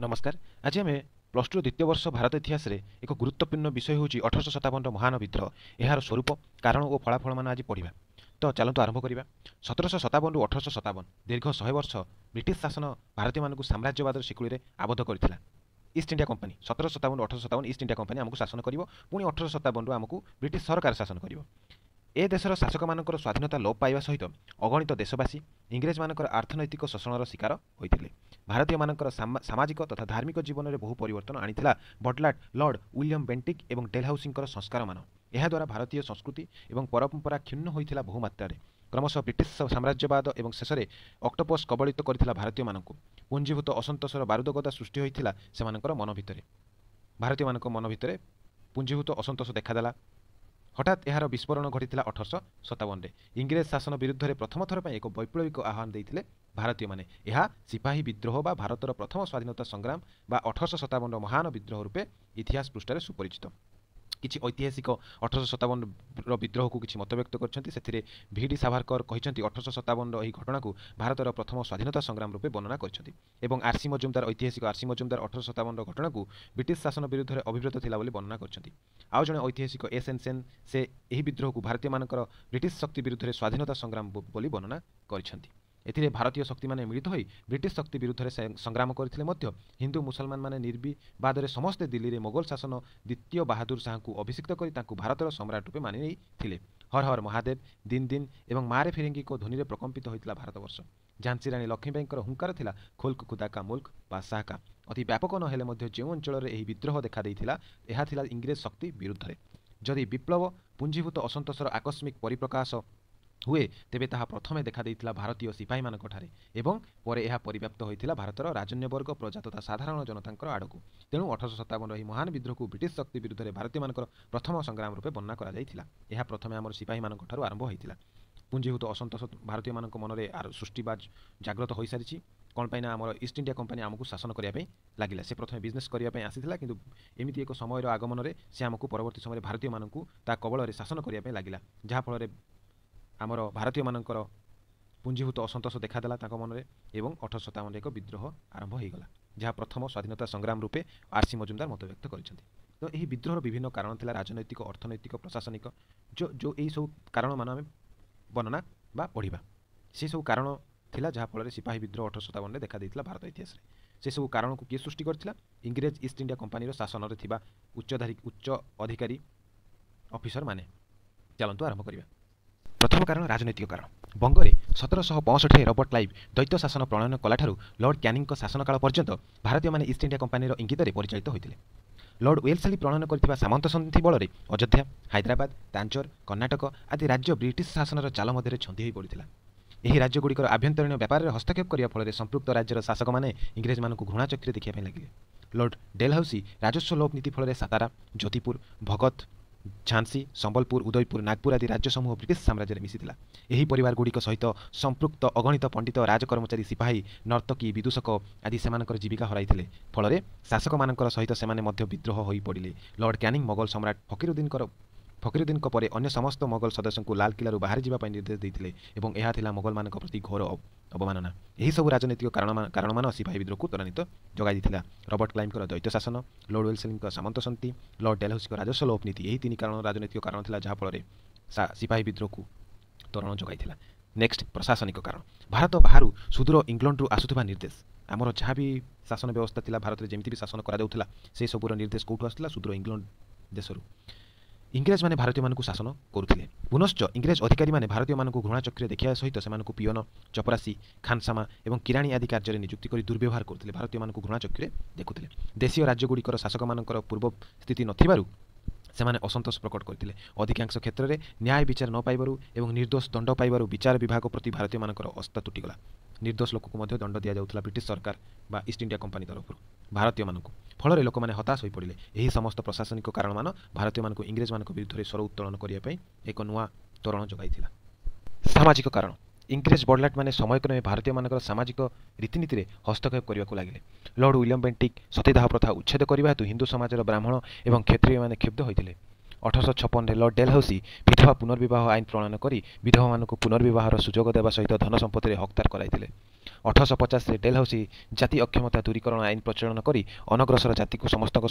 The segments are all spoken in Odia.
ନମସ୍କାର। ଆଜି ଆମେ ପ୍ଲସ୍ ଟୁର ଦ୍ୱିତୀୟ ବର୍ଷ ଭାରତ ଇତିହାସରେ ଏକ ଗୁରୁତ୍ୱପୂର୍ଣ୍ଣ ବିଷୟ ହେଉଛି 1857ର ମହାନ ବିଦ୍ରୋହ, ଏହାର ସ୍ୱରୂପ, କାରଣ ଓ ଫଳାଫଳମାନ ଆଜି ପଢ଼ିବା। ତ ଚାଲନ୍ତୁ ଆରମ୍ଭ କରିବା। 1757ରୁ 1857, ଦୀର୍ଘ 100 ବର୍ଷ ବ୍ରିଟିଶ ଶାସନ ଭାରତୀୟମାନଙ୍କୁ ସାମ୍ରାଜ୍ୟବାଦର ଶିକୁଳିରେ ଆବଦ୍ଧ କରିଥିଲା। ଇଷ୍ଟ ଇଣ୍ଡିଆ କମ୍ପାନୀ 1757ରୁ 1857 ଇଷ୍ଟ ଇଣ୍ଡିଆ କମ୍ପାନୀ ଆମକୁ ଶାସନ କରିବ, ପୁଣି 1857ରୁ ଆମକୁ ବ୍ରିଟିଶ ସରକାର ଶାସନ କରିବ। ଏ ଦେଶର ଶାସକମାନଙ୍କର ସ୍ୱାଧୀନତା ଲୋପ ପାଇବା ସହିତ ଅଗଣିତ ଦେଶବାସୀ ଇଂରେଜମାନଙ୍କର ଅର୍ଥନୈତିକ ଶୋଷଣର ଶିକାର ହୋଇଥିଲେ। ଭାରତୀୟମାନଙ୍କର ସାମାଜିକ ତଥା ଧାର୍ମିକ ଜୀବନରେ ବହୁ ପରିବର୍ତ୍ତନ ଆଣିଥିଲା ବଡଲାଟ, ଲର୍ଡ଼ ୱିଲିୟମ ବେଣ୍ଟିକ୍ ଏବଂ ଡେଲହାଉସିଙ୍କର ସଂସ୍କାରମାନ। ଏହାଦ୍ୱାରା ଭାରତୀୟ ସଂସ୍କୃତି ଏବଂ ପରମ୍ପରା କ୍ଷୁଣ୍ଣ ହୋଇଥିଲା ବହୁମାତ୍ରାରେ। କ୍ରମଶଃ ବ୍ରିଟିଶ ସାମ୍ରାଜ୍ୟବାଦ ଏବଂ ଶେଷରେ ଅକ୍ଟୋପସ୍ କବଳିତ କରିଥିଲା ଭାରତୀୟମାନଙ୍କୁ। ପୁଞ୍ଜୀଭୂତ ଅସନ୍ତୋଷର ବାରୁଦ ଗଦା ସୃଷ୍ଟି ହୋଇଥିଲା ସେମାନଙ୍କର ମନ ଭିତରେ। ଭାରତୀୟମାନଙ୍କ ମନ ଭିତରେ ପୁଞ୍ଜୀଭୂତ ଅସନ୍ତୋଷ ଦେଖାଦେଲା। ହଠାତ୍ ଏହାର ବିସ୍ଫୋରଣ ଘଟିଥିଲା 1857ରେ। ଇଂରେଜ ଶାସନ ବିରୁଦ୍ଧରେ ପ୍ରଥମ ଥର ପାଇଁ ଏକ ବୈପ୍ଳବିକ ଆହ୍ୱାନ ଦେଇଥିଲେ ଭାରତୀୟମାନେ। ଏହା ସିପାହୀ ବିଦ୍ରୋହ ବା ଭାରତର ପ୍ରଥମ ସ୍ୱାଧୀନତା ସଂଗ୍ରାମ ବା 1857ର ମହାନ ବିଦ୍ରୋହ ରୂପେ ଇତିହାସ ପୃଷ୍ଠାରେ ସୁପରିଚିତ। କିଛି ଐତିହାସିକ 1857ର ବିଦ୍ରୋହକୁ କିଛି ମତବ୍ୟକ୍ତ କରିଛନ୍ତି। ସେଥିରେ ଭି ଡି ସାଭାରକର କହିଛନ୍ତି, 1857ର ଏହି ଘଟଣାକୁ ଭାରତର ପ୍ରଥମ ସ୍ୱାଧୀନତା ସଂଗ୍ରାମ ରୂପେ ବର୍ଣ୍ଣନା କରିଛନ୍ତି ଏବଂ ଆର୍ସି ମଜୁମଦାର, ଐତିହାସିକ ଆର୍ସି ମଜୁମଦାର 1857ର ଘଟଣାକୁ ବ୍ରିଟିଶ ଶାସନ ବିରୁଦ୍ଧରେ ଅଭିବ୍ରତ ଥିଲା ବୋଲି ବର୍ଣ୍ଣନା କରିଛନ୍ତି। ଆଉ ଜଣେ ଐତିହାସିକ ଏସ୍ ଏନ୍ ସେନ୍, ସେ ଏହି ବିଦ୍ରୋହକୁ ଭାରତୀୟମାନଙ୍କର ବ୍ରିଟିଶ ଶକ୍ତି ବିରୁଦ୍ଧରେ ସ୍ୱାଧୀନତା ସଂଗ୍ରାମ ବୋଲି ବର୍ଣ୍ଣନା କରିଛନ୍ତି। ଏଥିରେ ଭାରତୀୟ ଶକ୍ତିମାନେ ମିଳିତ ହୋଇ ବ୍ରିଟିଶ ଶକ୍ତି ବିରୁଦ୍ଧରେ ସଂଗ୍ରାମ କରିଥିଲେ ମଧ୍ୟ ହିନ୍ଦୁ ମୁସଲମାନମାନେ ନିର୍ବିବାଦରେ ସମସ୍ତେ ଦିଲ୍ଲୀରେ ମୋଗଲ ଶାସନ ଦ୍ୱିତୀୟ ବାହାଦୁର ଶାହାଙ୍କୁ ଅଭିଷିକ୍ତ କରି ତାଙ୍କୁ ଭାରତର ସମ୍ରାଟ ରୂପେ ମାନି ନେଇଥିଲେ। ହର ହର ମହାଦେବ, ଦିନ ଦିନ ଏବଂ ମାରେ ଫିରିଙ୍ଗିଙ୍କ ଧ୍ୱନିରେ ପ୍ରକମ୍ପିତ ହୋଇଥିଲା ଭାରତବର୍ଷ। ଝାନ୍ସୀ ରାଣୀ ଲକ୍ଷ୍ମୀବାଇଙ୍କର ହୁଙ୍କାର ଥିଲା ଖୁଲ୍କ ଖୁଦା କା ମୁଲ୍କ ବାଦଶାହ କା। ଅତି ବ୍ୟାପକ ନ ହେଲେ ମଧ୍ୟ ଯେଉଁ ଅଞ୍ଚଳରେ ଏହି ବିଦ୍ରୋହ ଦେଖାଦେଇଥିଲା, ଏହା ଥିଲା ଇଂରେଜ ଶକ୍ତି ବିରୁଦ୍ଧରେ। ଯଦି ବିପ୍ଳବ ପୁଞ୍ଜୀଭୂତ ଅସନ୍ତୋଷର ଆକସ୍ମିକ ପରିପ୍ରକାଶ ହୁଏ, ତେବେ ତାହା ପ୍ରଥମେ ଦେଖାଦେଇଥିଲା ଭାରତୀୟ ସିପାହୀମାନଙ୍କଠାରେ ଏବଂ ପରେ ଏହା ପରିବ୍ୟାପ୍ତ ହୋଇଥିଲା ଭାରତର ରାଜନ୍ୟବର୍ଗ, ପ୍ରଜା ତଥା ସାଧାରଣ ଜନତାଙ୍କର ଆଡ଼କୁ। ତେଣୁ 1857ର ଏହି ମହାନ ବିଦ୍ରୋହକୁ ବ୍ରିଟିଶ ଶକ୍ତି ବିରୁଦ୍ଧରେ ଭାରତୀୟମାନଙ୍କର ପ୍ରଥମ ସଂଗ୍ରାମ ରୂପେ ବର୍ଣ୍ଣନା କରାଯାଇଥିଲା। ଏହା ପ୍ରଥମେ ଆମର ସିପାହୀମାନଙ୍କଠାରୁ ଆରମ୍ଭ ହୋଇଥିଲା। ପୁଞ୍ଜୀଭୂତ ଅସନ୍ତୋଷ ଭାରତୀୟମାନଙ୍କ ମନରେ ସୃଷ୍ଟି ବା ଜାଗ୍ରତ ହୋଇସାରିଛି। କ'ଣ ପାଇଁ ନା ଆମର ଇଷ୍ଟ ଇଣ୍ଡିଆ କମ୍ପାନୀ ଆମକୁ ଶାସନ କରିବା ପାଇଁ ଲାଗିଲା। ସେ ପ୍ରଥମେ ବିଜନେସ୍ କରିବା ପାଇଁ ଆସିଥିଲା, କିନ୍ତୁ ଏମିତି ଏକ ସମୟର ଆଗମନରେ ସେ ଆମକୁ ପରବର୍ତ୍ତୀ ସମୟରେ ଭାରତୀୟମାନଙ୍କୁ ତା କବଳରେ ଶାସନ କରିବା ପାଇଁ ଲାଗିଲା, ଯାହାଫଳରେ ଆମର ଭାରତୀୟମାନଙ୍କର ପୁଞ୍ଜୀଭୂତ ଅସନ୍ତୋଷ ଦେଖାଦେଲା ତାଙ୍କ ମନରେ ଏବଂ 1857ରେ ଏକ ବିଦ୍ରୋହ ଆରମ୍ଭ ହୋଇଗଲା, ଯାହା ପ୍ରଥମ ସ୍ୱାଧୀନତା ସଂଗ୍ରାମ ରୂପେ ଆର୍ସି ମଜୁମଦାର ମତବ୍ୟକ୍ତ କରିଛନ୍ତି। ତ ଏହି ବିଦ୍ରୋହର ବିଭିନ୍ନ କାରଣ ଥିଲା ରାଜନୈତିକ, ଅର୍ଥନୈତିକ, ପ୍ରଶାସନିକ, ଯେଉଁ ଏହିସବୁ କାରଣମାନ ଆମେ ବର୍ଣ୍ଣନା ବା ପଢ଼ିବା। ସେସବୁ କାରଣ ଥିଲା ଯାହାଫଳରେ ସିପାହୀ ବିଦ୍ରୋହ 1857ରେ ଦେଖାଦେଇଥିଲା ଭାରତ ଇତିହାସରେ। ସେସବୁ କାରଣକୁ କିଏ ସୃଷ୍ଟି କରିଥିଲା? ଇଂରେଜ ଇଷ୍ଟ ଇଣ୍ଡିଆ କମ୍ପାନୀର ଶାସନରେ ଥିବା ଉଚ୍ଚ ଅଧିକାରୀ ଅଫିସରମାନେ। ଚାଲନ୍ତୁ ଆରମ୍ଭ କରିବା। ପ୍ରଥମ କାରଣ ରାଜନୈତିକ କାରଣ। ବଙ୍ଗରେ 1765ରେ ରବର୍ଟ କ୍ଲାଇଭ୍ ଦ୍ୱୈତ ଶାସନ ପ୍ରଣୟନ କଲାଠାରୁ ଲର୍ଡ଼ କ୍ୟାନିଂଙ୍କ ଶାସନକାଳ ପର୍ଯ୍ୟନ୍ତ ଭାରତୀୟମାନେ ଇଷ୍ଟ ଇଣ୍ଡିଆ କମ୍ପାନୀର ଇଙ୍ଗିତରେ ପରିଚାଳିତ ହୋଇଥିଲେ। ଲର୍ଡ଼ ୱେଲସଲି ପ୍ରଣୟନ କରିଥିବା ସାମନ୍ତ ସନ୍ଧି ବଳରେ ଅଯୋଧ୍ୟା, ହାଇଦ୍ରାବାଦ, ତାଞ୍ଜୋର, କର୍ଣ୍ଣାଟକ ଆଦି ରାଜ୍ୟ ବ୍ରିଟିଶ ଶାସନର ଜାଲ ମଧ୍ୟରେ ଛନ୍ଦି ହୋଇ ପଡ଼ିଥିଲା। ଏହି ରାଜ୍ୟଗୁଡ଼ିକର ଆଭ୍ୟନ୍ତରୀଣ ବ୍ୟାପାରରେ ହସ୍ତକ୍ଷେପ କରିବା ଫଳରେ ସମ୍ପୃକ୍ତ ରାଜ୍ୟର ଶାସକମାନେ ଇଂରେଜମାନଙ୍କୁ ଘୃଣା ଚକ୍ଷୁରେ ଦେଖିବା ପାଇଁ ଲାଗିଲେ। ଲର୍ଡ଼ ଡେଲହାଉସି ରାଜସ୍ୱ ଲୋପ ନୀତି ଫଳରେ ସାତାରା, ଜ୍ୟୋତିପୁର, ଭଗତ, ଝାନ୍ସୀ, ସମ୍ବଲପୁର, ଉଦୟପୁର, ନାଗପୁର ଆଦି ରାଜ୍ୟ ସମୂହ ବ୍ରିଟିଶ ସାମ୍ରାଜ୍ୟରେ ମିଶିଥିଲା। ଏହି ପରିବାରଗୁଡ଼ିକ ସହିତ ସମ୍ପୃକ୍ତ ଅଗଣିତ ପଣ୍ଡିତ, ରାଜକର୍ମଚାରୀ, ସିପାହୀ, ନର୍ତ୍ତକୀ, ବିଦୂଷକ ଆଦି ସେମାନଙ୍କର ଜୀବିକା ହରାଇଥିଲେ। ଫଳରେ ଶାସକମାନଙ୍କର ସହିତ ସେମାନେ ମଧ୍ୟ ବିଦ୍ରୋହ ହୋଇପଡ଼ିଲେ। ଲର୍ଡ଼ କ୍ୟାନିଂ ମୋଗଲ ସମ୍ରାଟ ଫକୀରୁଦ୍ଦିନଙ୍କ ପରେ ଅନ୍ୟ ସମସ୍ତ ମୋଗଲ ସଦସ୍ୟଙ୍କୁ ଲାଲକିଲ୍ଲାରୁ ବାହାରି ଯିବା ପାଇଁ ନିର୍ଦ୍ଦେଶ ଦେଇଥିଲେ ଏବଂ ଏହା ଥିଲା ମୋଗଲମାନଙ୍କ ପ୍ରତି ଘୋର ଅବମାନନା। ଏହିସବୁ ରାଜନୈତିକ କାରଣମାନ ସିପାହୀ ବିଦ୍ରୋହକୁ ତ୍ୱରାନ୍ୱିତ ଯୋଗାଇ ଦେଇଥିଲା। ରବର୍ଟ କ୍ଲାଇଭ୍ଙ୍କର ଦ୍ୱୈତ ଶାସନ, ଲର୍ଡ଼ ୱେଲସଲିଙ୍କ ସାମନ୍ତ ସନ୍ଧି, ଲର୍ଡ଼ ଡେଲହାଉସିଙ୍କ ରାଜସ୍ୱ ଲୋପ ନୀତି, ଏହି ତିନି କାରଣ ରାଜନୈତିକ କାରଣ ଥିଲା ଯାହାଫଳରେ ସିପାହୀ ବିଦ୍ରୋହକୁ ତ୍ୱରଣ ଯୋଗାଇଥିଲା। ନେକ୍ସଟ, ପ୍ରଶାସନିକ କାରଣ। ଭାରତ ବାହାରୁ ସୁଦୂର ଇଂଲଣ୍ଡରୁ ଆସୁଥିବା ନିର୍ଦ୍ଦେଶ। ଆମର ଯାହା ବି ଶାସନ ବ୍ୟବସ୍ଥା ଥିଲା, ଭାରତରେ ଯେମିତି ବି ଶାସନ କରାଯାଉଥିଲା, ସେସବୁର ନିର୍ଦ୍ଦେଶ କେଉଁଠୁ ଆସୁଥିଲା? ସୁଦୂର ଇଂଲଣ୍ଡ ଦେଶରୁ। ଇଂରେଜମାନେ ଭାରତୀୟମାନଙ୍କୁ ଶାସନ କରୁଥିଲେ। ପୁନଶ୍ଚ ଇଂରେଜ ଅଧିକାରୀମାନେ ଭାରତୀୟମାନଙ୍କୁ ଘୃଣା ଚକ୍ଷୁରେ ଦେଖିବା ସହିତ ସେମାନଙ୍କୁ ପିଅନ, ଚପରାସି, ଖାନସାମା ଏବଂ କିରାଣୀ ଆଦି କାର୍ଯ୍ୟରେ ନିଯୁକ୍ତି କରି ଦୁର୍ବ୍ୟବହାର କରୁଥିଲେ। ଭାରତୀୟମାନଙ୍କୁ ଘୃଣା ଚକ୍ଷୁରେ ଦେଖୁଥିଲେ। ଦେଶୀୟ ରାଜ୍ୟଗୁଡ଼ିକର ଶାସକମାନଙ୍କର ପୂର୍ବ ସ୍ଥିତି ନଥିବାରୁ ସେମାନେ ଅସନ୍ତୋଷ ପ୍ରକଟ କରିଥିଲେ। ଅଧିକାଂଶ କ୍ଷେତ୍ରରେ ନ୍ୟାୟ ବିଚାର ନ ପାଇବାରୁ ଏବଂ ନିର୍ଦ୍ଦୋଷ ଦଣ୍ଡ ପାଇବାରୁ ବିଚାର ବିଭାଗ ପ୍ରତି ଭାରତୀୟମାନଙ୍କର ଆସ୍ଥା ତୁଟିଗଲା। ନିର୍ଦ୍ଦୋଷ ଲୋକକୁ ମଧ୍ୟ ଦଣ୍ଡ ଦିଆଯାଉଥିଲା ବ୍ରିଟିଶ ସରକାର ବା ଇଷ୍ଟ ଇଣ୍ଡିଆ କମ୍ପାନୀ ତରଫରୁ ଭାରତୀୟମାନଙ୍କୁ। ଫଳରେ ଲୋକମାନେ ହତାଶ ହୋଇପଡ଼ିଲେ। ଏହି ସମସ୍ତ ପ୍ରଶାସନିକ କାରଣମାନ ଭାରତୀୟମାନଙ୍କୁ ଇଂରେଜମାନଙ୍କ ବିରୁଦ୍ଧରେ ସ୍ୱର ଉତ୍ତୋଳନ କରିବା ପାଇଁ ଏକ ନୂଆ ତୋରଣ ଯୋଗାଇଥିଲା। ସାମାଜିକ କାରଣ। ଇଂରେଜ ବଡ଼ଲାଟମାନେ ସମୟକ୍ରମେ ଭାରତୀୟମାନଙ୍କର ସାମାଜିକ ରୀତିନୀତିରେ ହସ୍ତକ୍ଷେପ କରିବାକୁ ଲାଗିଲେ। ଲର୍ଡ଼ ୱିଲିୟମ ବେଣ୍ଟିକ୍ ସତୀଦାହ ପ୍ରଥା ଉଚ୍ଛେଦ କରିବା ହେତୁ ହିନ୍ଦୁ ସମାଜର ବ୍ରାହ୍ମଣ ଏବଂ କ୍ଷତ୍ରିୟମାନେ କ୍ଷୁବ୍ଧ ହୋଇଥିଲେ। 1856ରେ ଲର୍ଡ଼ ଡେଲହାଉସି ବିଧବା ପୁନର୍ବିବାହ ଆଇନ ପ୍ରଣୟନ କରି ବିଧବାମାନଙ୍କୁ ପୁନର୍ବିବାହର ସୁଯୋଗ ଦେବା ସହିତ ଧନ ସମ୍ପତ୍ତିରେ ହକଦାର କରାଇଥିଲେ। 1850ରେ ଡେଲହାଉସି ଜାତି ଅକ୍ଷମତା ଦୂରୀକରଣ ଆଇନ ପ୍ରଚଳନ କରି ଅନଗ୍ରସର ଜାତିକୁ ସମସ୍ତଙ୍କ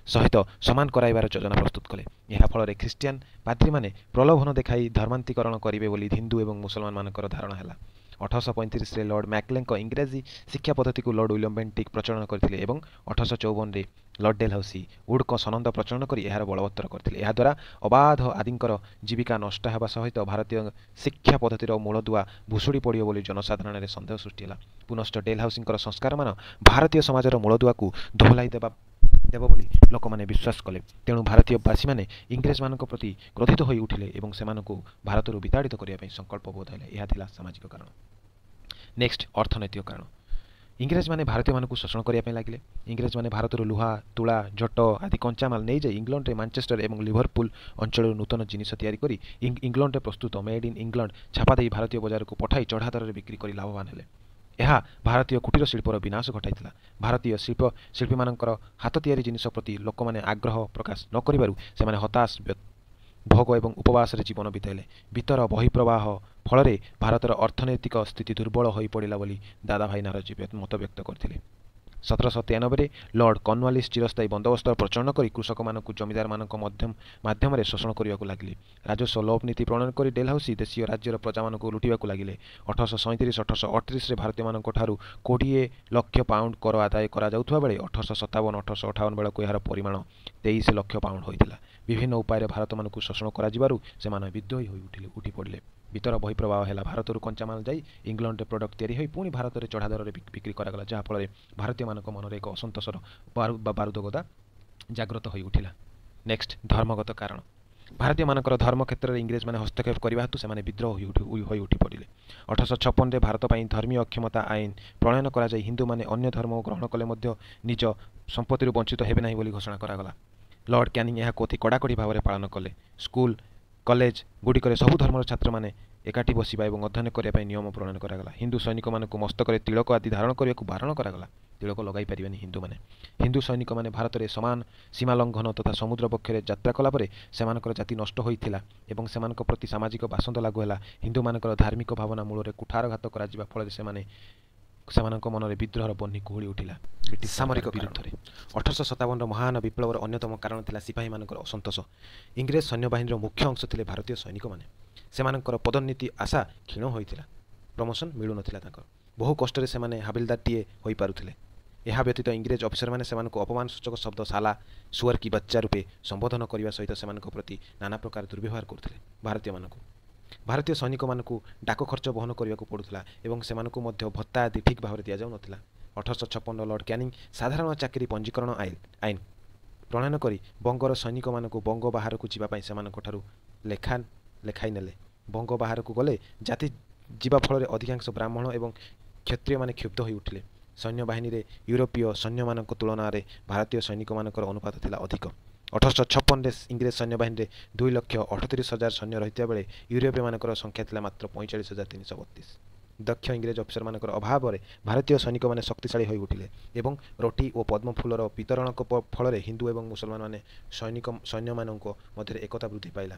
ସହିତ ସମାନ କରାଇବାର ଯୋଜନା ପ୍ରସ୍ତୁତ କଲେ। ଏହା ଫଳରେ ଖ୍ରୀଷ୍ଟିଆନ ପାଦ୍ରୀମାନେ ପ୍ରଲୋଭନ ଦେଖାଇ ଧର୍ମାନ୍ତରୀକରଣ କରିବେ ବୋଲି ହିନ୍ଦୁ ଏବଂ ମୁସଲମାନମାନଙ୍କର ଧାରଣା ହେଲା। 1835ରେ ଲର୍ଡ଼ ମ୍ୟାକଲେଙ୍କ ଇଂରାଜୀ ଶିକ୍ଷା ପଦ୍ଧତିକୁ ଲର୍ଡ଼ ୱିଲିୟମ ବେଣ୍ଟିକ୍ ପ୍ରଚଳନ କରିଥିଲେ ଏବଂ 1854ରେ ଲର୍ଡ଼ ଡେଲହାଉସି ଉଡ଼ଙ୍କ ସନନ୍ଦ ପ୍ରଚଳନ କରି ଏହାର ବଳବତ୍ତର କରିଥିଲେ। ଏହାଦ୍ୱାରା ଅବାଧ ଆଦିଙ୍କର ଜୀବିକା ନଷ୍ଟ ହେବା ସହିତ ଭାରତୀୟ ଶିକ୍ଷା ପଦ୍ଧତିର ମୂଳଦୁଆ ଭୁଷୁଡ଼ି ପଡ଼ିବ ବୋଲି ଜନସାଧାରଣରେ ସନ୍ଦେହ ସୃଷ୍ଟି ହେଲା। ପୁନଶ୍ଚ ଡେଲହାଉସିଙ୍କର ସଂସ୍କାରମାନ ଭାରତୀୟ ସମାଜର ମୂଳଦୁଆକୁ ଦୋହଲାଇ ଦେବ ବୋଲି ଲୋକମାନେ ବିଶ୍ୱାସ କଲେ। ତେଣୁ ଭାରତୀୟ ବାସୀମାନେ ଇଂରେଜମାନଙ୍କ ପ୍ରତି କ୍ରୋଧିତ ହୋଇ ଉଠିଲେ ଏବଂ ସେମାନଙ୍କୁ ଭାରତରୁ ବିତାଡ଼ିତ କରିବା ପାଇଁ ସଂକଳ୍ପବୋଧ ହେଲେ। ଏହା ଥିଲା ସାମାଜିକ କାରଣ। ନେକ୍ସଟ, ଅର୍ଥନୈତିକ କାରଣ। ଇଂରେଜମାନେ ଭାରତୀୟମାନଙ୍କୁ ଶୋଷଣ କରିବା ପାଇଁ ଲାଗିଲେ। ଇଂରେଜମାନେ ଭାରତରୁ ଲୁହା, ତୁଳା, ଝୋଟ ଆଦି କଞ୍ଚାମାଲ ନେଇଯାଇ ଇଂଲଣ୍ଡରେ ମାଞ୍ଚେଷ୍ଟର ଏବଂ ଲିଭରପୁଲ ଅଞ୍ଚଳରୁ ନୂତନ ଜିନିଷ ତିଆରି କରି ଇଂଲଣ୍ଡରେ ପ୍ରସ୍ତୁତ ମେଡ୍ ଇନ୍ ଇଂଲଣ୍ଡ ଛାପା ଦେଇ ଭାରତୀୟ ବଜାରକୁ ପଠାଇ ଚଢ଼ା ଦରରେ ବିକ୍ରି କରି ଲାଭବାନ ହେଲେ। ଏହା ଭାରତୀୟ କୁଟୀର ଶିଳ୍ପର ବିନାଶ ଘଟାଇଥିଲା। ଭାରତୀୟ ଶିଳ୍ପୀମାନଙ୍କର ହାତ ତିଆରି ଜିନିଷ ପ୍ରତି ଲୋକମାନେ ଆଗ୍ରହ ପ୍ରକାଶ ନ କରିବାରୁ ସେମାନେ ହତାଶ, ଭୋଗ ଏବଂ ଉପବାସରେ ଜୀବନ ବିତାଇଲେ। ଭିତର ବହିପ୍ରବାହ ଫଳରେ ଭାରତର ଅର୍ଥନୈତିକ ସ୍ଥିତି ଦୁର୍ବଳ ହୋଇପଡ଼ିଲା ବୋଲି ଦାଦାଭାଇ ନାରୋଜୀ ମତବ୍ୟକ୍ତ କରିଥିଲେ। 1793ରେ ଲର୍ଡ଼ କର୍ଣ୍ଣୱାଲିସ୍ ଚିରସ୍ଥାୟୀ ବନ୍ଦୋବସ୍ତ ପ୍ରଚଳନ କରି କୃଷକମାନଙ୍କୁ ଜମିଦାରମାନଙ୍କ ମାଧ୍ୟମରେ ଶୋଷଣ କରିବାକୁ ଲାଗିଲେ। ରାଜସ୍ୱ ଲୋପ ନୀତି ପ୍ରଣୟନ କରି ଡେଲହାଉସି ଦେଶୀୟ ରାଜ୍ୟର ପ୍ରଜାମାନଙ୍କୁ ଲୁଟିବାକୁ ଲାଗିଲେ। 1837 1838ରେ ଭାରତୀୟମାନଙ୍କ ଠାରୁ 20 ଲକ୍ଷ ପାଉଣ୍ଡ କର ଆଦାୟ କରାଯାଉଥିବା ବେଳେ 1857 1858 ବେଳକୁ ଏହାର ପରିମାଣ 23 ଲକ୍ଷ ପାଉଣ୍ଡ ହୋଇଥିଲା। ବିଭିନ୍ନ ଉପାୟରେ ଭାରତମାନଙ୍କୁ ଶୋଷଣ କରାଯିବାରୁ ସେମାନେ ବିଦ୍ରୋହୀ ହୋଇ ଉଠି ପଡ଼ିଲେ। ଭିତର ବହିପ୍ରବାହ ହେଲା। ଭାରତରୁ କଞ୍ଚାମାଲ ଯାଇ ଇଂଲଣ୍ଡରେ ପ୍ରଡକ୍ଟ ତିଆରି ହୋଇ ପୁଣି ଭାରତରେ ଚଢ଼ା ଦରରେ ବିକ୍ରି କରାଗଲା, ଯାହାଫଳରେ ଭାରତୀୟମାନଙ୍କ ମନରେ ଏକ ଅସନ୍ତୋଷର ବାରୁଦ ଗଦା ଜାଗ୍ରତ ହୋଇ ଉଠିଲା। ନେକ୍ସଟ, ଧର୍ମଗତ କାରଣ। ଭାରତୀୟମାନଙ୍କର ଧର୍ମ କ୍ଷେତ୍ରରେ ଇଂରେଜମାନେ ହସ୍ତକ୍ଷେପ କରିବା ହେତୁ ସେମାନେ ବିଦ୍ରୋହ ହୋଇ ଉଠି ପଡ଼ିଲେ। 1856ରେ ଭାରତ ପାଇଁ ଧର୍ମୀୟ ଅକ୍ଷମତା ଆଇନ ପ୍ରଣୟନ କରାଯାଇ ହିନ୍ଦୁମାନେ ଅନ୍ୟ ଧର୍ମ ଗ୍ରହଣ କଲେ ମଧ୍ୟ ନିଜ ସମ୍ପତ୍ତିରୁ ବଞ୍ଚିତ ହେବେ ନାହିଁ ବୋଲି ଘୋଷଣା କରାଗଲା। ଲର୍ଡ଼ କ୍ୟାନିଂ ଏହାକୁ ଅତି କଡ଼ାକଡ଼ି ଭାବରେ ପାଳନ କଲେ। ସ୍କୁଲ କଲେଜ ଗୁଡ଼ିକରେ ସବୁ ଧର୍ମର ଛାତ୍ରମାନେ ଏକାଠି ବସିବା ଏବଂ ଅଧ୍ୟୟନ କରିବା ପାଇଁ ନିୟମ ପ୍ରଣୟନ କରାଗଲା। ହିନ୍ଦୁ ସୈନିକମାନଙ୍କୁ ମସ୍ତକରେ ତିଳକ ଆଦି ଧାରଣ କରିବାକୁ ବାରଣ କରାଗଲା। ତିଳକ ଲଗାଇ ପାରିବେନି ହିନ୍ଦୁମାନେ। ହିନ୍ଦୁ ସୈନିକମାନେ ଭାରତରେ ସମାନ ସୀମା ଲଙ୍ଘନ ତଥା ସମୁଦ୍ର ପକ୍ଷରେ ଯାତ୍ରା କଲା ପରେ ସେମାନଙ୍କର ଜାତି ନଷ୍ଟ ହୋଇଥିଲା ଏବଂ ସେମାନଙ୍କ ପ୍ରତି ସାମାଜିକ ବାସନ୍ଦ ଲାଗୁ ହେଲା। ହିନ୍ଦୁମାନଙ୍କର ଧାର୍ମିକ ଭାବନା ମୂଳରେ କୁଠାରଘାତ କରାଯିବା ଫଳରେ ସେମାନଙ୍କ ମନରେ ବିଦ୍ରୋହର ବହ୍ନି କୁହୁଳି ଉଠିଲା ବ୍ରିଟିଶ ସାମରିକ ବିରୁଦ୍ଧରେ। 1857ର ମହାନ ବିପ୍ଳବର ଅନ୍ୟତମ କାରଣ ଥିଲା ସିପାହୀମାନଙ୍କର ଅସନ୍ତୋଷ। ଇଂରେଜ ସୈନ୍ୟବାହିନୀର ମୁଖ୍ୟ ଅଂଶ ଥିଲେ ଭାରତୀୟ ସୈନିକମାନେ। ସେମାନଙ୍କର ପଦୋନ୍ନତି ଆଶା କ୍ଷୀଣ ହୋଇଥିଲା। ପ୍ରମୋସନ୍ ମିଳୁନଥିଲା ତାଙ୍କର। ବହୁ କଷ୍ଟରେ ସେମାନେ ହାବିଲଦାରଟିଏ ହୋଇପାରୁଥିଲେ। ଏହା ବ୍ୟତୀତ ଇଂରେଜ ଅଫିସରମାନେ ସେମାନଙ୍କୁ ଅପମାନସୂଚକ ଶବ୍ଦ ସାଲା, ସୁଅର କି ବଚ୍ଚା ରୂପେ ସମ୍ବୋଧନ କରିବା ସହିତ ସେମାନଙ୍କ ପ୍ରତି ନାନା ପ୍ରକାର ଦୁର୍ବ୍ୟବହାର କରୁଥିଲେ। ଭାରତୀୟମାନଙ୍କୁ ଭାରତୀୟ ସୈନିକମାନଙ୍କୁ ଡାକ ଖର୍ଚ୍ଚ ବହନ କରିବାକୁ ପଡ଼ୁଥିଲା ଏବଂ ସେମାନଙ୍କୁ ମଧ୍ୟ ଭତ୍ତା ଆଦି ଠିକ୍ ଭାବରେ ଦିଆଯାଉନଥିଲା। 1856 ଲର୍ଡ଼ କ୍ୟାନିଂ ସାଧାରଣ ଚାକିରି ପଞ୍ଜୀକରଣ ଆଇନ ପ୍ରଣୟନ କରି ବଙ୍ଗର ସୈନିକମାନଙ୍କୁ ବଙ୍ଗ ବାହାରକୁ ଯିବା ପାଇଁ ସେମାନଙ୍କଠାରୁ ଲେଖାଇ ନେଲେ। ବଙ୍ଗ ବାହାରକୁ ଗଲେ ଜାତି ଯିବା ଫଳରେ ଅଧିକାଂଶ ବ୍ରାହ୍ମଣ ଏବଂ କ୍ଷତ୍ରିୟମାନେ କ୍ଷୁବ୍ଧ ହୋଇ ଉଠିଲେ। ସୈନ୍ୟବାହିନୀରେ ୟୁରୋପୀୟ ସୈନ୍ୟମାନଙ୍କ ତୁଳନାରେ ଭାରତୀୟ ସୈନିକମାନଙ୍କର ଅନୁପାତ ଥିଲା ଅଧିକ। 1856ରେ ଇଂରେଜ ସୈନ୍ୟବାହିନୀରେ 2,38,000 ସୈନ୍ୟ ରହିଥିବା ବେଳେ ୟୁରୋପୀୟମାନଙ୍କର ସଂଖ୍ୟା ଥିଲା ମାତ୍ର 45,332। ଦକ୍ଷ ଇଂରେଜ ଅଫିସରମାନଙ୍କର ଅଭାବରେ ଭାରତୀୟ ସୈନିକମାନେ ଶକ୍ତିଶାଳୀ ହୋଇ ଉଠିଲେ ଏବଂ ରୋଟି ଓ ପଦ୍ମଫୁଲର ବିତରଣ ଫଳରେ ହିନ୍ଦୁ ଏବଂ ମୁସଲମାନମାନେ ସୈନ୍ୟମାନଙ୍କ ମଧ୍ୟରେ ଏକତା ବୃଦ୍ଧି ପାଇଲା।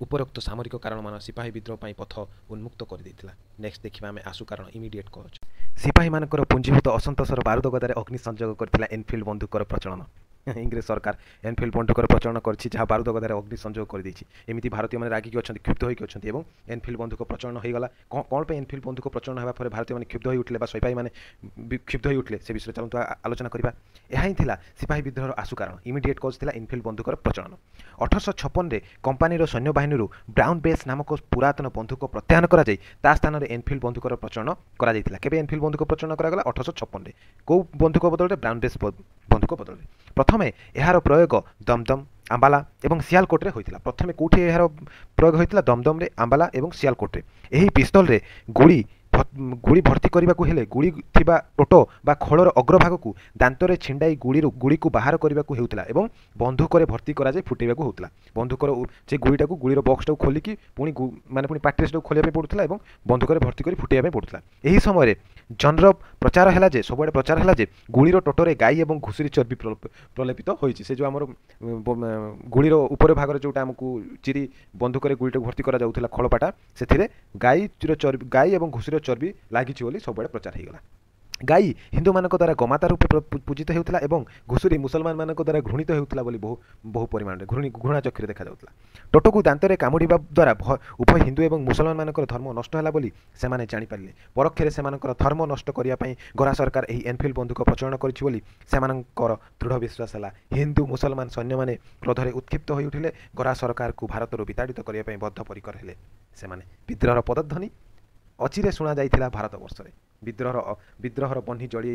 ଉପରୋକ୍ତ ସାମରିକ କାରଣମାନ ସିପାହୀ ବିଦ୍ରୋହ ପାଇଁ ପଥ ଉନ୍ମୁକ୍ତ କରିଦେଇଥିଲା। ନେକ୍ସଟ ଦେଖିବା ଆମେ ଆଶୁ କାରଣ, ଇମିଡ଼ିଏଟ୍ କଜ୍। ସିପାହୀମାନଙ୍କର ପୁଞ୍ଜୀଭୂତ ଅସନ୍ତୋଷର ବାରୁଦ ଗଦାରେ ଅଗ୍ନି ସଂଯୋଗ କରିଥିଲା ଏନଫିଲ୍ଡ ବନ୍ଧୁକର ପ୍ରଚଳନ। ଇଂରେଜ ସରକାର ଏନଫିଲ୍ଡ ବନ୍ଧୁକର ପ୍ରଚଳନ କରିଛି, ଯାହା ବାରୁଦ ଗଦାରେ ଅଗ୍ନି ସଂଯୋଗ କରିଦେଇଛି। ଏମିତି ଭାରତୀୟମାନେ ରାଗିକି ଅଛନ୍ତି, କ୍ଷୁବ୍ଧ ହୋଇକି ଅଛନ୍ତି ଏବଂ ଏନଫିଲ୍ଡ ବନ୍ଧୁକ ପ୍ରଚଳନ ହୋଇଗଲା। କ'ଣ ପାଇଁ ଏନଫିଲ୍ଡ ବନ୍ଧୁକ ପ୍ରଚଳନ ହେବା ପରେ ଭାରତୀୟମାନେ କ୍ଷୁବ୍ଧ ହୋଇ ଉଠିଲେ ବା ସିପାହୀମାନେ କ୍ଷୁବ୍ଧ ହୋଇ ଉଠିଲେ, ସେ ବିଷୟରେ ଚାଲନ୍ତୁ ଆଲୋଚନା କରିବା। ଏହା ହିଁ ଥିଲା ସିପାହୀ ବିଦ୍ରୋହର ଆଶୁ କାରଣ। ଇମିଡ଼ିଏଟ୍ କଜ୍ ଥିଲା ଏନଫିଲ୍ଡ ବନ୍ଧୁକର ପ୍ରଚଳନ। 1856ରେ କମ୍ପାନୀର ସୈନ୍ୟବାହିନୀରୁ ବ୍ରାଉନ୍ ବେସ୍ ନାମକ ପୁରାତନ ବନ୍ଧୁକ ପ୍ରତ୍ୟାହାର କରାଯାଇ ତା ସ୍ଥାନରେ ଏନଫିଲ୍ଡ ବନ୍ଧୁକର ପ୍ରଚଳନ କରାଯାଇଥିଲା। କେବେ ଏନଫିଲ୍ଡ ବନ୍ଧୁକ ପ୍ରଚଳନ କରାଗଲା? 1856ରେ। କେଉଁ ବନ୍ଧୁକ ବଦଳରେ? ବ୍ରାଉନ୍ ବେସ୍ ବନ୍ଧୁକ ବଦଳରେ। ପ୍ରଥମେ ଏହାର ପ୍ରୟୋଗ ଦମଦମ, ଆମ୍ବାଲା ଏବଂ ସିଆଲକୋଟରେ ହୋଇଥିଲା। ପ୍ରଥମେ କେଉଁଠି ଏହାର ପ୍ରୟୋଗ ହୋଇଥିଲା? ଦମଦମରେ, ଆମ୍ବାଲା ଏବଂ ସିଆଲକୋଟରେ। ଏହି ପିସ୍ତଲରେ ଗୁଳି ଭର୍ତ୍ତି କରିବାକୁ ହେଲେ ଗୁଳି ଥିବା ଟୋଟ ବା ଖୋଳର ଅଗ୍ରଭାଗକୁ ଦାନ୍ତରେ ଛିଣ୍ଡାଇ ଗୁଳିକୁ ବାହାର କରିବାକୁ ହେଉଥିଲା ଏବଂ ବନ୍ଧୁକରେ ଭର୍ତ୍ତି କରାଯାଇ ଫୁଟାଇବାକୁ ହେଉଥିଲା। ବନ୍ଧୁକର ସେ ଗୁଳିଟାକୁ, ଗୁଳିର ବକ୍ସଟାକୁ ଖୋଲିକି ପୁଣି ମାନେ ପୁଣି ପାଟିରେ ସେଟାକୁ ଖୋଲିବା ପାଇଁ ପଡ଼ୁଥିଲା ଏବଂ ବନ୍ଧୁକରେ ଭର୍ତ୍ତି କରି ଫୁଟାଇବା ପାଇଁ ପଡ଼ୁଥିଲା। ଏହି ସମୟରେ ଜନର ପ୍ରଚାର ହେଲା ଯେ, ସବୁଆଡ଼େ ପ୍ରଚାର ହେଲା ଯେ ଗୁଳିର ଟୋଟରେ ଗାଈ ଏବଂ ଘୁଷୁରୀ ଚର୍ବି ପ୍ରଲେପିତ ହୋଇଛି। ସେ ଯେଉଁ ଆମର ଗୁଳିର ଉପର ଭାଗରେ ଯେଉଁଟା ଆମକୁ ଚିରି ବନ୍ଧୁକରେ ଗୁଳିଟାକୁ ଭର୍ତ୍ତି କରାଯାଉଥିଲା ଖୋଳପାଟା, ସେଥିରେ ଗାଈର ଚର୍ବି, ଗାଈ ଏବଂ ଘୁଷୁରୀର ଚର୍ବି ଲାଗିଛି ବୋଲି ସବୁଆଡ଼େ ପ୍ରଚାର ହେଇଗଲା। ଗାଈ ହିନ୍ଦୁମାନଙ୍କ ଦ୍ୱାରା ଗୋମାତା ରୂପେ ପୂଜିତ ହେଉଥିଲା ଏବଂ ଘୁଷୁରୀ ମୁସଲମାନମାନଙ୍କ ଦ୍ୱାରା ଘୃଣିତ ହେଉଥିଲା ବୋଲି ବହୁ ବହୁ ପରିମାଣରେ ଘୃଣା ଚକ୍ଷୁରେ ଦେଖାଯାଉଥିଲା। ଟୋଟକୁ ଦାନ୍ତରେ କାମୁଡ଼ିବା ଦ୍ୱାରା ଉଭୟ ହିନ୍ଦୁ ଏବଂ ମୁସଲମାନମାନଙ୍କର ଧର୍ମ ନଷ୍ଟ ହେଲା ବୋଲି ସେମାନେ ଜାଣିପାରିଲେ। ପରୋକ୍ଷରେ ସେମାନଙ୍କର ଧର୍ମ ନଷ୍ଟ କରିବା ପାଇଁ ଗୋରା ସରକାର ଏହି ଏନଫିଲ୍ଡ ବନ୍ଧୁକ ପ୍ରଚଳନ କରିଛି ବୋଲି ସେମାନଙ୍କର ଦୃଢ଼ ବିଶ୍ୱାସ ହେଲା। ହିନ୍ଦୁ ମୁସଲମାନ ସୈନ୍ୟମାନେ କ୍ରୋଧରେ ଉତ୍କ୍ଷିପ୍ତ ହୋଇଉଠିଲେ। ଗୋରା ସରକାରକୁ ଭାରତରୁ ବିତାଡ଼ିତ କରିବା ପାଇଁ ବଦ୍ଧପରିକର ହେଲେ ସେମାନେ। ବିଦ୍ରୋହର ପଦଧ୍ୱନି ଅଚିରେ ଶୁଣାଯାଇଥିଲା ଭାରତବର୍ଷରେ। ବିଦ୍ରୋହର ବହ୍ନି ଜଳି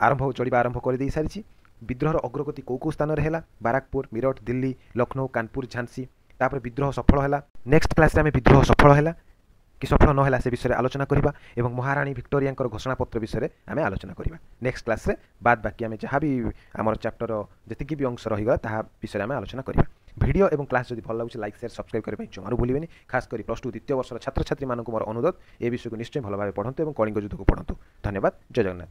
ଆରମ୍ଭ ଜଳିବା ଆରମ୍ଭ କରିଦେଇ ସାରିଛି। ବିଦ୍ରୋହର ଅଗ୍ରଗତି କେଉଁ କେଉଁ ସ୍ଥାନରେ ହେଲା? ବାରାକପୁର, ମିରଟ, ଦିଲ୍ଲୀ, ଲକ୍ଷ୍ନୌ, କାନପୁର, ଝାନ୍ସୀ। ତାପରେ ବିଦ୍ରୋହ ସଫଳ ହେଲା। ନେକ୍ସଟ କ୍ଲାସ୍ରେ ଆମେ ବିଦ୍ରୋହ ସଫଳ ହେଲା କି ସଫଳ ନ ହେଲା ସେ ବିଷୟରେ ଆଲୋଚନା କରିବା ଏବଂ ମହାରାଣୀ ଭିକ୍ଟୋରିଆଙ୍କର ଘୋଷଣାପତ୍ର ବିଷୟରେ ଆମେ ଆଲୋଚନା କରିବା ନେକ୍ସଟ କ୍ଲାସ୍ରେ। ବାଦ ବାକି ଆମେ ଯାହା ବି ଆମର ଚାପ୍ଟର ଯେତିକି ବି ଅଂଶ ରହିଗଲା ତାହା ବିଷୟରେ ଆମେ ଆଲୋଚନା କରିବା। ଭିଡ଼ିଓ ଏବଂ କ୍ଲାସ୍ ଯଦି ଭଲ ଲାଗୁଛି, ଲାଇକ୍, ସେୟାର, ସବସ୍କ୍ରାଇବ୍ କରିବା ପାଇଁ ଜମାରୁ ଭୁଲିବେନି। ଖାସ କରି +2 ଦ୍ୱିତୀୟ ବର୍ଷର ଛାତ୍ରଛାତ୍ରୀମାନଙ୍କୁ ମୋର ଅନୁରୋଧ, ଏ ବିଷୟକୁ ନିଶ୍ଚୟ ଭଲ ଭାବେ ପଢ଼ନ୍ତୁ ଏବଂ କଳିଙ୍ଗ ଯୁଦ୍ଧକୁ ପଢ଼ନ୍ତୁ। ଧନ୍ୟବାଦ, ଜୟ ଜଗନ୍ନାଥ।